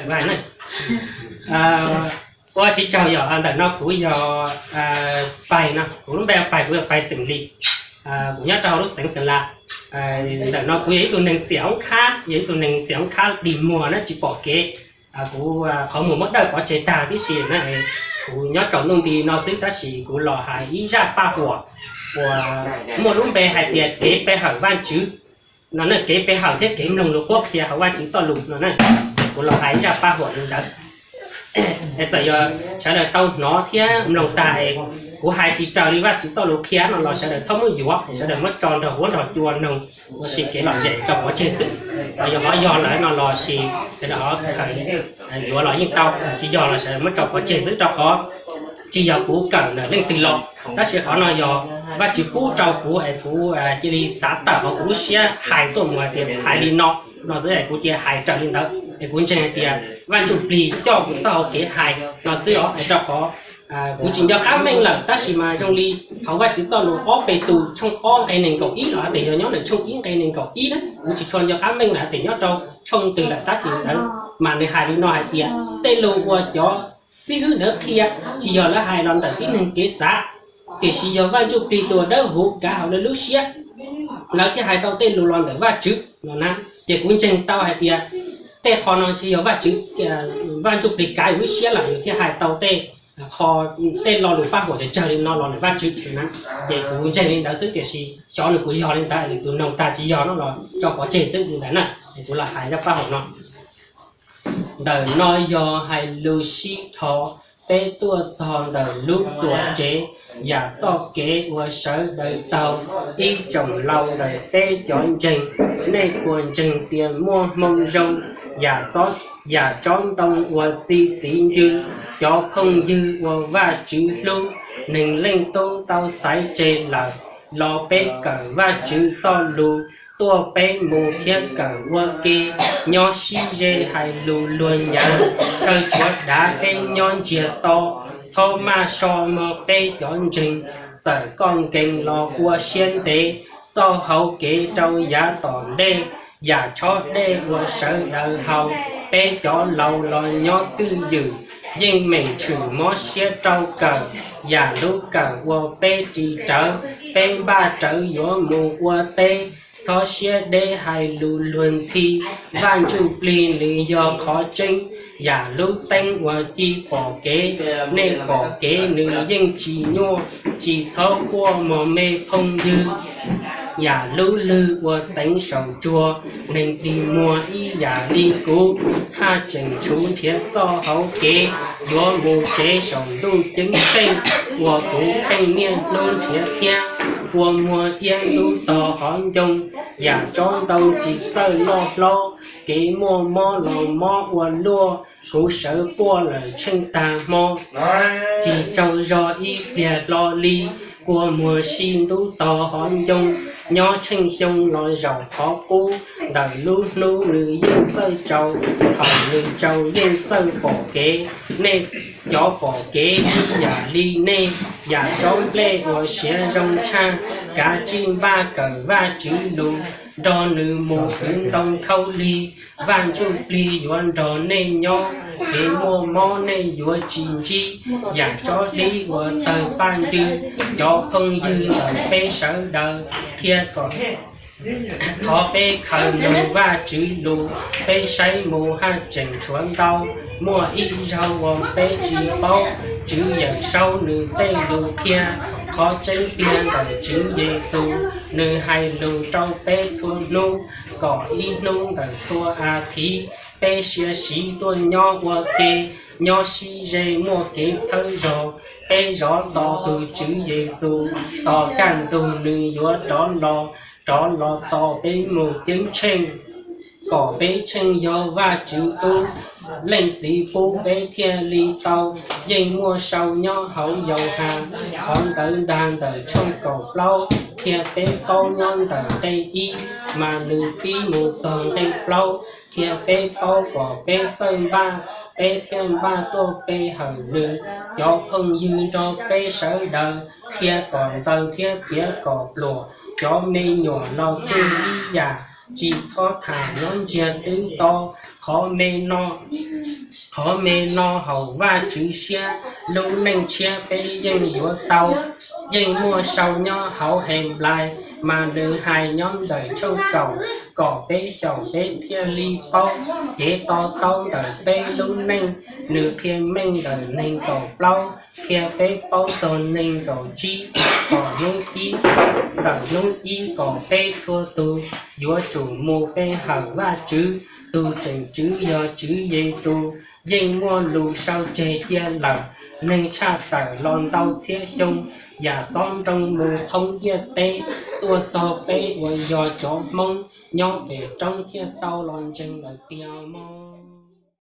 Vaj na. Ua tsis tsaug yog ntawm no kuv yog Pais no, kuv lub npe Pais, kuv yog Pais xeem Lis. Kuv nyob rau hauv lub xeev Xeem Las. Ntawm no kuv yog ib tug neeg xiam oob khab, yog ib tug neeg xiam oob khab dig muag na, tsis pom kev. Kuv qhov muag muab dawj pov tseg tag tib si na. Kuv nyob tsaus ntuj nti no xwb tab sis kuv los hais ib zaj paj huam uas muaj lub npe hais tias kev pe hawm Vajtswv no na, kev pe hawm thiab kev mloog lus qhuab qhia hauv Vajtswv txoj lus no na. Kuv los hais ib zaj paj huam li ntawd. Es txawm yog sawv daws tau hnov thiab mloog tag es kuv hais tsis raws li Vajtswv txoj lus qhia no los sawv daws txhob muab yuav, sawv daws muab tso nrog huab nrog cua noog ua si kev lom zem tso pov tseg xwb. Yog qhov yog lawm no los sis sawv daws yuav los yeej tau, tsis yog los sawv daws muab tso pov tseg xwb rau qhov tsis yog kuv kawm ntawm leej twg los, tab sis qhov no yog Vajtswv pub rau kuv es kuv cia li xav tawm hauv kuv lub siab hais tuaj mus hais tias hais li no no xwb es kuv cia hais raws li ntawd es kuv ntseeg hais tias Vaj Ntsujplig coj kuv txoj hau kev hais no xwb os. Rau qhov kuv tsis nco qab meej lawm tab sis mas zoo li hauv Vajtswv txoj lus ob Petus tshooj ob nqe nees nkaum ib los tes yog nyob ntawm tshooj ib nqe nees nkaum ib na, kuv tsis tshua nco qab meej lawm tes nyob rau tshooj twg lawm tab sis ntawd mas nws hais li no hais tias tej lus uas cov xib hwb ntawd qhia tsis yog lawv hais los ntawm tib neeg kev xav, tiam sis yog Vaj Ntsujplig tus uas dawb huv kav hauv lawv lub siab, lawv thiaj hais tau tej lus los ntawm Vajtswv no na. Ces kuv ntseeg tau hais tias tej qho no tsis yog Vajtswv, Vaj Ntsujplig kav yus lub siab lawm yus thiaj hais tau tej qho, tej lo lus paj huam tsawg li no los ntawm Vajtswv na. Ces kuv ntseeg li ntawd xwb tiam sis xyov nws puas yog li ntawd, nws tus noog tag tsis yog no los tso pov tseg xwb li ntawd na. Es kuv los hais zaj paj huam no. Ntawm no yog hais lus sib dhos peb tuaj txog ntawm lub tuam tsev, yam txoj kev uas sawv daws taug. Ib tsoom laus ntawm peb cov ntseeg, nej puas ntseeg tias muaj hmoo zoo? Yam txob, yam tsob ntoo uas txi txiv ncw, cov phooj ywg uas Vajtswv hlub, Neeg Leej Tub tau xaiv tseg lawm los peb kawm Vajtswv txoj lus tuaj peb mus thiab kawm ua ke. Nyob sib ze hais lus luag nyav, thawj tshuav dav peb nyob ntsiag to, txhob maj so mog peb cov ntseeg. Txawm koj nkees los ua siab ntev, txoj hauv kev rau yav tom ntej, yam tshob dej uas sawv daws haus, peb cov laus los nyob twj ywm, yeej meem tshwm mob siab rau kawm. Yam lub kawm uas peb ris rawv, peb npaj rawv yuav mus ua teb, txhob siab deb hais lus luag ntxhi, Vaj Ntsujplig nws yog qhov tseeb. Yam lub teeb uas ci pom kev, nej pom kev nws yeej tsis nyuaj, tsis txhob quaj mog me phooj ywg. Yam lub lwg uas teev saum tsuag, neeg dig muag ib yam li kuv, haj tseem tshuv nrhiav txoj hauv kev yuav mus tsev saum ntuj ceeb tsheej uas kuv pheej niaj hnub nrhiav thiab. Kua muag iab ntub tog hov ncoo, yam tsob ntoo tsis txawj loj hlob, kev muaj mob los mob ua luaj, kuv sawv quaj lawm tsheej tag hmo. Tsis tsaug zog ib pliag hlo li, kua muag sib ntub tog hov ncoo, nyob tsheej xyoo los zaum qhov qub, ntawm lub hnub nws yeej txawj tsaus, thaum nws tsaus yeej txawj pom kev. Nej cov pom kev ib yam li nej, yam tsob nplej uas siav zoo tshaj, kav tsij npaj kawm Vajtswv lus, nrog nws mus kwv ntoo khaub lig. Vaj Ntsujplig yuav nrog nej nyob, kev muaj mob nej yuav tsis ntsib. Yam tsob dib uas tawg paj ncw, cov phooj ywg ntawm peb sawv daws, thiab kom thov peb khaws nug Vajtswv lus, peb saib mus haj tseem tshuav ntau. Muaj ib zaug uas peb tsis paub, Tswv Yawm Saub nws tej lus qhia, qhov tseeb tiag ntawm Tswv Yexus, nws hais lus rau peb txhua hnub, kom ib hnub ntawm txhua a thiv peb sia siv tuaj nyob ua ke, nyob sib ze muaj kev txhawb zog. Peb zov tos tus Tswv Yexus, tos kaj ntug nws yuav rov los, rov los tos peb mus ceeb tsheej, kom peb tsheej yog Vajtswv tub. Leej Txiv pub peb thiaj li tau, yeej muaj sau nyob hauv Yauhas, qhov ntawd ntag ntawm tshooj kaum plaub, thiab peb paub nyob ntawm nqe ib, mas nws pib mus txog nqe plaub, thiab peb paub kom peb txawj npaj, peb thiaj npaj tuaj pe hawm nws. Cov phooj ywg nrog peb sawv daws, qhia kom ntxaws thiab piav kom pluam. Cov me nyuam los kuj ib yam, tsis txhob tham nyob ntsiag twb to. Qhov me no Qhov me no haum Vajtswv siab, lub neej tshiab peb yeej yuav tau. Yeej muaj sau nyob hauv Henplais, mas nws hais nyob ntawm tshooj kaum, kom peb xyaum peb thiaj li paub. Cev to taub ntawm peb lub neej, nws qhia meej ntawm neeg nkaum plaub, qhia peb paub txog neeg nkaum tsib, kom hnub ib, ntawm hnub ib kom peb txhua tus yuav tsum mus pe hawm Vajtswv, tus tseem tswv yog Tswv Yexus. Yeej muaj lus sau tseg cia lawm, neeg tshaj tawm los ntau txhiab xyoo, yam xob nroo mus thoob ntiaj teb, tuaj txog peb uas yog cov Hmoob nyob pem roob thiaj tau los ntseeg lawm tiag mog.